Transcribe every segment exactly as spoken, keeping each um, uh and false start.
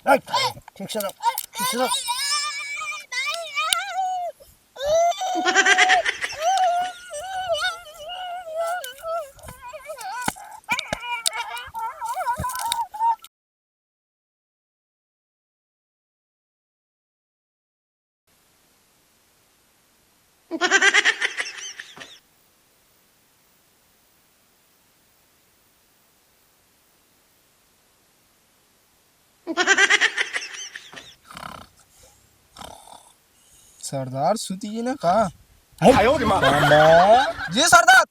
राइट, ठीक से रहो, ठीक से रहो। सरदार सुती ना का? है? आयो रे माँ। जी सरदार।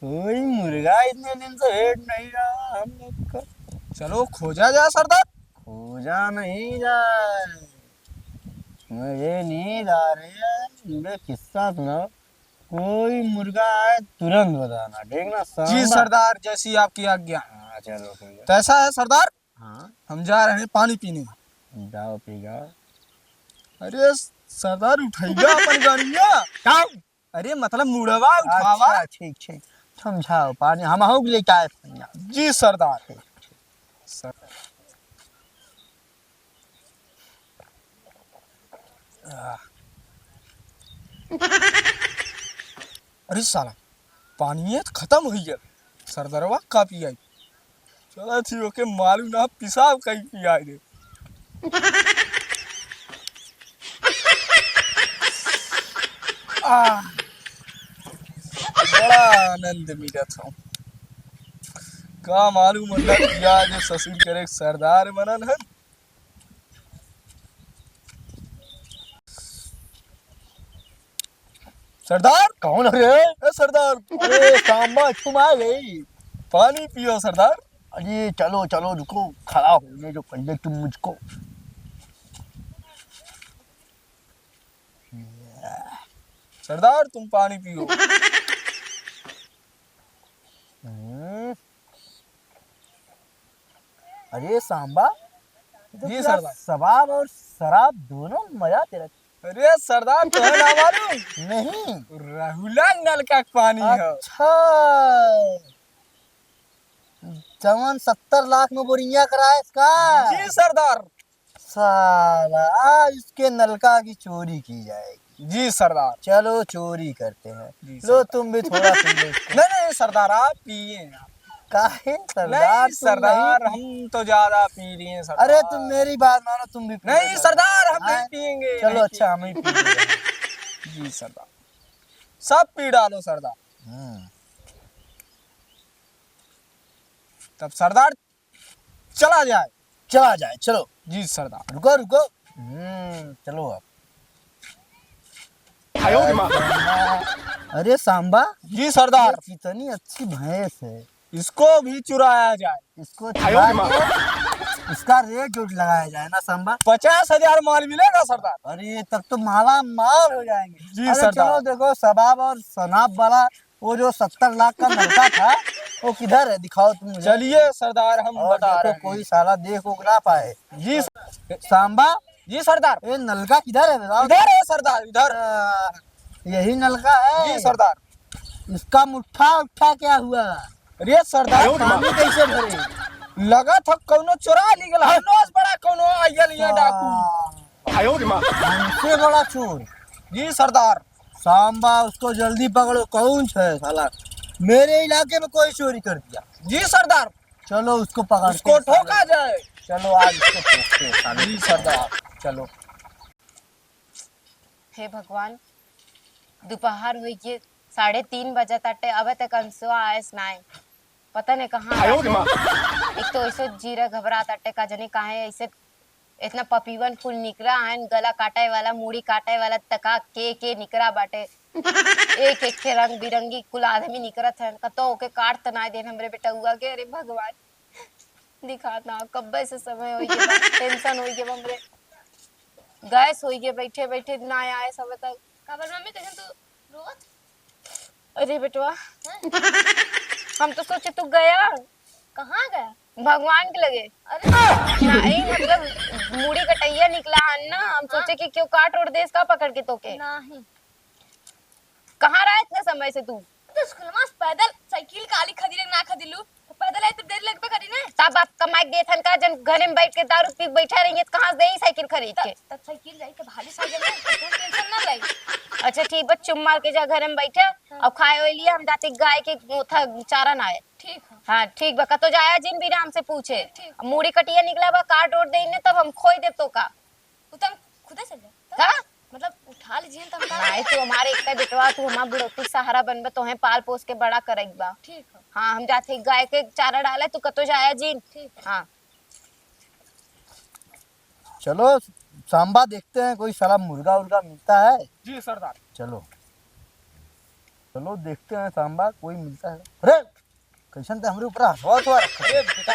कोई मुर्गा इतने दिन से भेंट नहीं रहा हम लोग का। चलो खोजा जाए सरदार। खोजा नहीं जाए, मुझे नींद आ रही है, मुझे किस्सा सुनाओ। कोई मुर्गा आए तुरंत बताना, ठीक ना? जी सांबा। सरदार, जैसी आपकी आज्ञा। हाँ, चलो ठीक है। तो ऐसा है सरदार, हाँ। हम जा रहे हैं पानी पीने। जाओ पी जाओ। अरे सरदार, उठाइया अपन गाड़िया। जाओ। अरे मतलब मुड़वा उठावा। अच्छा, ठीक, ठीक। समझाओ पानी, हम आउग लेके आए पानी। जी सरदार। ठीक, ठीक। सर। आह। अरे साला, पानिये त खतम होइ गया। सरदरवा का पियाई? चला थी ओके मालूम ना, पेशाब कहीं पियाई दे। आह, बड़ा आनंद मिलत हौ। का मालूम ना पिया जे ससुर करे सरदार बनल है। सरदार? कौन है रे? ए सरदार, अरे सांबा, तुम आ गई। पानी पियो सरदार। अरे चलो, चलो, रुको, खड़ा होने दो पहले तुम मुझको। सरदार, तुम पानी पियो। हम्म। अरे सांबा, जी सरदार। शबाब और शराब दोनों मजा तेरा। अरे सरदार, तोहे ना मालूम? नहीं। रहुला नलका के पानी है। अच्छा, जवन सत्तर लाख में बोरिंगा कराए इसका। जी सरदार। साला, आज इसके नलका की चोरी की जाएगी। जी सरदार। चलो चोरी करते हैं। जी लो सरदार। तुम भी थोड़ा पी लो इसको। नहीं, नहीं सरदार, आप पिए आप। काहे सरदार, नहीं तुम सरदार, नहीं पी- हम तो ज्यादा पी रहे हैं सरदार। अरे तुम मेरी बात मानो, तुम भी पी लो नहीं सरदार, हम नहीं हाँ? पिएंगे, चलो नहीं अच्छा, पिएंगे। हम ही पी लेंगे। जी सरदार, सब पी डालो सरदार। हम्म। तब सरदार चला जाए। चला जाए, चलो। जी सरदार। रुको, रुको। हम्म, चलो अब। आयो रे माँ। अरे सांबा। जी सरदार। ये कितनी अच्छी भैंस है। इसको भी चुराया जाए। इसको आयो रे चुरा माँ। के इसका रेट जो लगाया जाए ना सांबा। पचास हजार माल मिलेगा सरदार। अरे तब तो माला माल हो जाएंगे। जी अरे सरदार। चलो देखो शबाब और शनाब वाला वो जो सत्तर लाख का नलका था, वो किधर है? दिखाओ तुम मुझे। चलिए सरदार, हम और बता देखो, रहे हैं। कोई साला देख उख ना पाए। जी सर-, सांबा, जी सरदार। ये नलका किधर है बताओ? इधर है सरदार, इधर। आ, यही नलका है? जी सरदार। इसका मुट्ठा उट्ठा क्या हुआ? अरे सरदार, आयो रे माँ। पानी कैसे भरे? लगा था कौनो चोरा ली गल, हम लोग से बड़ा कौनो आइगल यहाँ डाकू। आयो रे माँ। हमसे बड़ा चोर। जी सरदार। सांबा, उसको जल्दी पकड़ो, कौन है साला? मेरे इलाके में कोई चोरी कर दिया। जी सरदार। चलो, उसको पकड़ते उसको हैं, ठोका साले। जाए। चलो, आज इसको ठोकते हैं, साले। जी सरदार। चलो। हे भगवान, दोपहर होइ गए, साढ़े तीन बजा ताटे, अब तक अंशुआ आयस नाय। पता नहीं कहाँ आयो रे माँ। एक तो ऐसे जीरा घबरा ताटे, का जाने काहे ऐसे इतना पपीवन फूल निकरा है, गला काटे वाला, मूड़ी काटे वाला, तका के के निकरा बाटे। एक एक के रंग बिरंगी कुल आदमी निकरत है, कतो ओके काट त नाय देन हमरे बेटउआ के। अरे भगवान, दिखात ना, कब्बे से समय होइ गया, टेंशन होइ गया हमरे, गैस होइ गया, बैठे बैठे ना आए सब तक। का बोल मम्मी, कैसे तू रोवत? अरे बेटवा, हैं? हम तो सोचे तू गया। कहाँ गया? भगवान के लगे। अरे। नहीं, मतलब, मूड़ी कटैया निकला है ना, हम हाँ। सोचे कि क्यों काट ओट देस का पकड़ के तोके। नहीं। कहाँ रहा इतने समय से तू? तो स्कूल में पैदल साइकिल काली खदिले ना खदिलू, तो पैदल आए तो देर लगबे करी ना। तब आप कमाई के देथन का, जन घरे में बैठ के दारू पी के बैठा रहिए, तो कहाँ से देई साइकिल खरीद के? तब साइकिल जाई, तब हाली साइकिल में, तो तुम टेंशन ना लाई। अच्छा ठीक बा, चुप मार के जा घरे में बैठे, हाँ। और खाए ओए लिए हम जाते गाय के ओथा चारा ना आए। ठीक है। हाँ ठीक बा, कतो जाया जिन बिना हमसे पूछे। ठीक, ठीक। अब मूड़ी कटिया निकला बा, काट ओट देई ने, तब हम खोई देब तो का? उ तो हम खुदे चल जाए। का? मतलब उठा लीजिए तो हम का नहीं, करें? तू हमारे एक बेटवा, तू हमार बुढ़ौती के सहारा बनबे, तोहे पाल पोस के बड़ा करई बा। ठीक है। हाँ, हम जाते गाय के चारा डाले, तू कतो जाया जिन। ठीक है। हाँ। चलो सांबा, देखते हैं कोई साला मुर्गा उर्गा मिलता है। जी सरदार। चलो, चलो देखते हैं सांबा, कोई मिलता है। अरे कैसन ते हमरे ऊपर हंसवा हंसवा रखा है? अरे बेटा,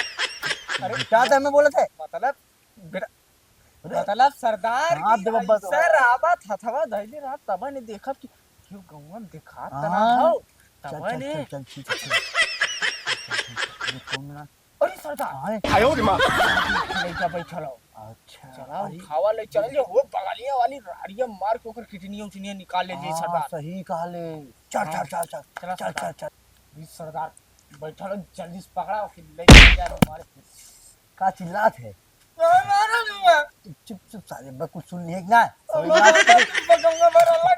अरे बेटा ते हमें बोलत है। मतलब बेटा, अरे मतलब सरदार हाँ, की दे बब्बा, दे ऐसे बब्बा। रावत हथवा धइले रहा, तब ने देखब कि क्यों गौवा में दिखात तना हाँ। हो, तब चल, चल, ने। चल, चल, ठीक है, ठीक है। चल, चल, चल, ये कौन ना? अरे सरदार। हाँ। आयो रे माँ। लइका बैठल हो। अच्छा। चला, अरे। उठावा ले चल जे, हो बगलिया वाली राड़िया मार के ओकर किडनिया उठनिया निकाल ले जे हाँ, सरदार। सही कहा ले। चल, हाँ। चल, चल, चल। चला चल, सरदार। चल, चल। ई सरदार बैठल हो, जल्दी से पकड़ा, ओके ले जा हमारे। का चिल्लात है? चुप, चुप, सारे, बस कुछ सुन लिए कि ना? चुप, चुप, चुप, चुप, चुप, चुप, चुप,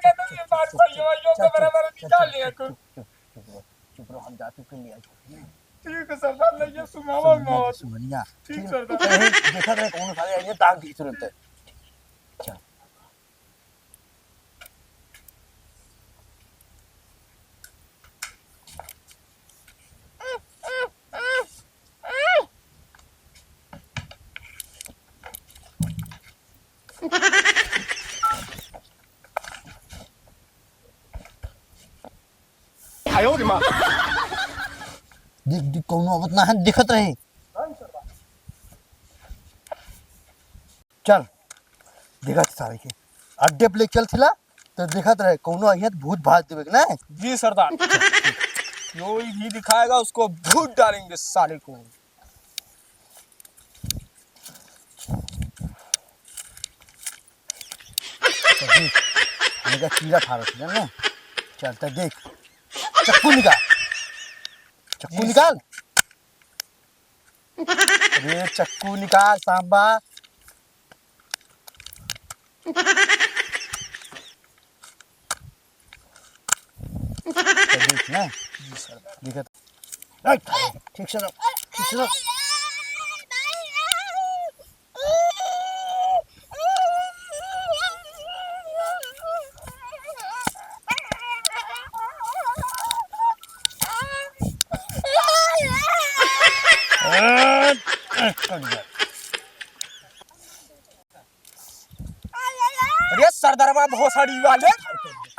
चुप, चुप, चुप, चुप, चुप, चुप, चुप, चुप, चुप, चुप, चुप रहो, हम जाते के लिए आए। ठीक है सरदार, नहीं ये सुनावा सुनिया, मत। सुनिया। ठीक ठीक है। सरदार। अरे, देखा था कौन साले आइए, दाग दी तुरंत। चल। आयो रे माँ। देख, देख, कौनो आवत ना है, देखत रहे। चल, देखत सारे के अड्डे पे ले चल थिला, तो देखत रहे, कौनो अहियत भूत भाज देवे के ना। जी सरदार। जो भी दिखाएगा उसको भूत डालेंगे साले को। तो देख, हमका कीड़ा फारत है ना। चल तो देख, चक्कू निकाल, चक्कू निकाल। अरे चक्कू निकाल सांबा। तो देख ना, देखत, ठीक से रहो, ठीक से रहो। अरे सरदरवा भोसड़ी वाले,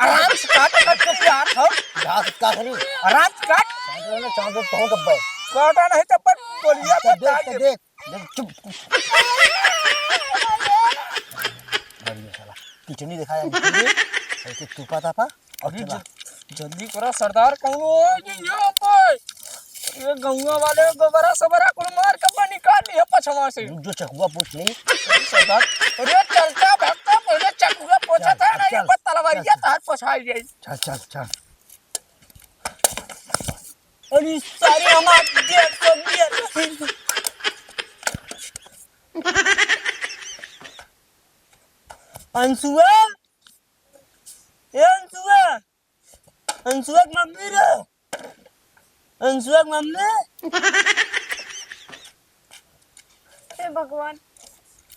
आराम से काट, काट के प्यार हो। घास का खरी। आराम से काट। चांद में चांद में पहुंच गए। काटा नहीं तो पर बोलिया तो पर देख, डाल तो दे। देख, देख, चुप। अरे ये साला, किचनी दिखाया, किचनी। ऐसे तुपा तापा। अरे चला। जल-, जल्दी करा सरदार, कौन हो ये यहाँ पे? ये गौवा वाले गोबरा सबरा कुल मार के अपना निकाल लिया पछवा से। रुक जो चकुआ पोछ ले। अरे सरदार, अरे चलता भागता पहले चकुआ पोछा चल, था अब ना, ये चल, पर तलवारिया चल, चल। तार पोछाई जाई। चल, चल, चल। अरे सारे हमार डेढ़ सौ बियर। अंशुआ, ए अंशुआ, अंशुआ के मम्मी रे, अंशुआ के मम्मी। हे भगवान,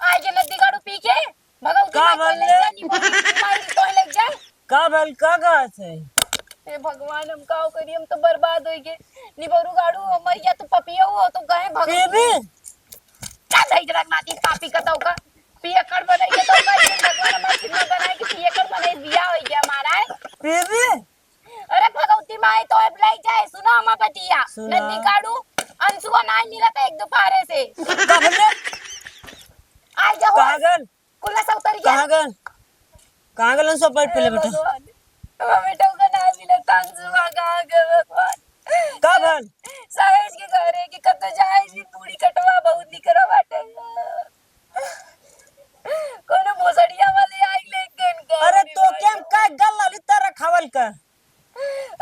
आए के नदी गाड़ू पी के, भगवती का माई तोहे ले भले? जा, निबोरी माई तोहे ले जा। का भल, का कहत है? हे भगवान, हम का करी, हम तो बर्बाद हो गए। निबोरू गाड़ू, हमर या तो पपिया हो, तो कहे भगवती। पीबी? का दही जरा नाती पापी कतौ का? पियक्कड़ बनाई के तो का, ये भगवान हमार कितना बनाए कि पियक्कड़ बनाई, बिया हो गया हमारा है। पीबी? अरे भगवती माई तो अब ले जाए, सुना हमार बतिया। सुना। नदी काढ़ू, अंशुआ नाई मिलत है एक दोपहरे से। का बोले? आ जा हो। कहाँ गल? कुल्ला से उतर गया। कहाँ गल? कहाँ गल अंशुआ? बैठ पहले ए बैठो। भगवान, हमार बेटा का नाई मिलत, अंशुआ कहाँ गए भगवान? का भल? साहेब के घरे के कतो जाए जी, बूढ़ी कटवा बहुत निकरा बाटे। कोनो भोसड़िया वाले आई लेके इनका अरे तो क्या हम का गल लाली तर रखावल का?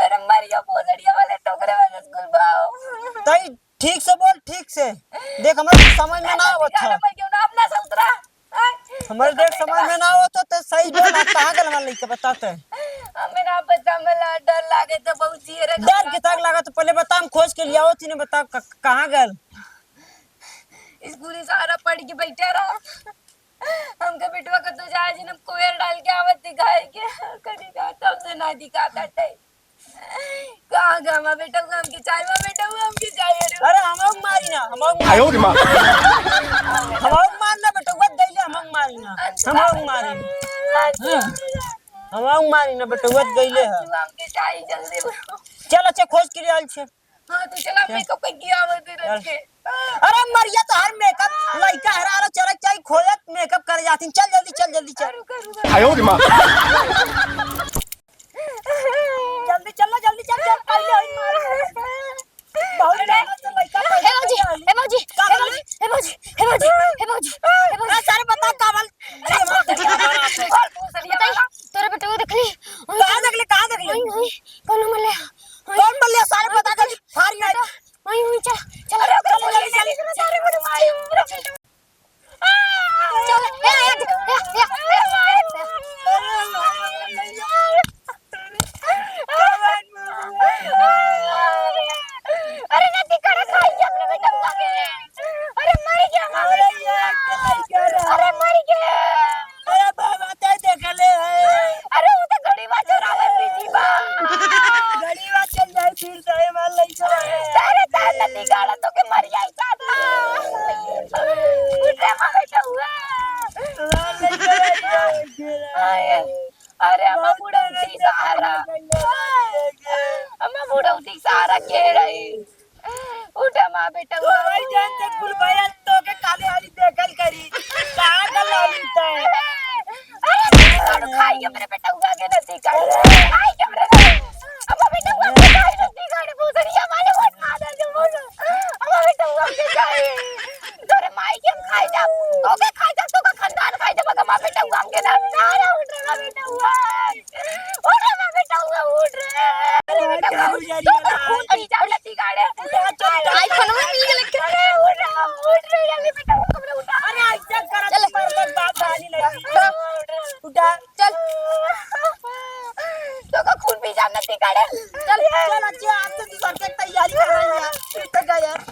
अरे मरिया भोसड़िया वाले टोकरे वाले स्कूल बाओ। तई हमरे समझ में ना आवत है। मर गयो ना अपना ससुरा। आय, हमरे देख समझ में ना आवत है, तो सही बोल, कहाँ गल हमार लइका, बता ते। हमें ना पता, हमें ला डर लागे तो बहुत जियरे डर के ताक लागा, तो पहले बता, हम खोज के लियावत ही ना, बता क-, कहाँ गल? स्कूल सारा पढ़ के बैठा रहा। हमके बेटवा कतो जाए जिन, हम कोयर डाल के आवत दिखाए के, कभी का तब से ना दिखाता टे। कहाँ गवा बेटवा, हमके चाहे, वा बेटवा, हमके चाहे रे। अरे, हमहू मारी ना, हमहू मारी। आयो रे माँ। हमहू मार ना बेटवा, गइले, हमहू मारी ना। अच्छा। हमहू मारी। अच्छा। हाँ। हमहू मारी ना बेटवा, गइले है। अच्छा, हमके चाहे जल्दी। चल, अच्छा, खोज के ले आइल छे। हाँ, तो चला, चल। मेकअप करके आवे दे चल। रख के। अरे मरिया, तोहार मेकअप, लइका हरा रहा, चल, चल, खोजत मेकअप करे जाती। चल जल्दी, चल जल्दी, चल। रुको, रुको। आयो रे माँ। जल्दी चल ना, जल्दी चल, चल, पहले होई मार। बहुत अरे। मेहनत से लइका पैदा हे भौजी, कइले हई। हे भौजी, का हे बोले? भौजी, हे भौजी, हे भौजी, हे भौजी, हे भौजी। ए, सारे बता का बोल। अरे, हमार तो क्या बात है? बताई, तोरे बेटवा देखली? कहाँ देखली, कहाँ देखली? वही, वही, कौनो मले? कौन मले? सारे बता दे, फाड़ के। वही, वही, चल, चल, अरे, चल, चल, चल, चल। सारे बड़े माई, मेरा बेटवा। चल, ए, ए, ए, ए, ए। अरे, नदी कड़ा खाई अपने बेटवा के। अरे, मर गया हमार बेटवा। अरे, मर गया। अरे, बाबा, तै देखले है। अरे, वो तो घड़ी बा चोरावे में busy बा। घड़ी बा चल जाए, फिर तो ये मार लइका है। सारे तार नदी गाड़ा तो के मर जाए, साला। उठे, मार बेटवा। अरे, हम बुढ़ौती सहारा। हम बुढ़ौती सहारा के रही। उठा माँ बेटा,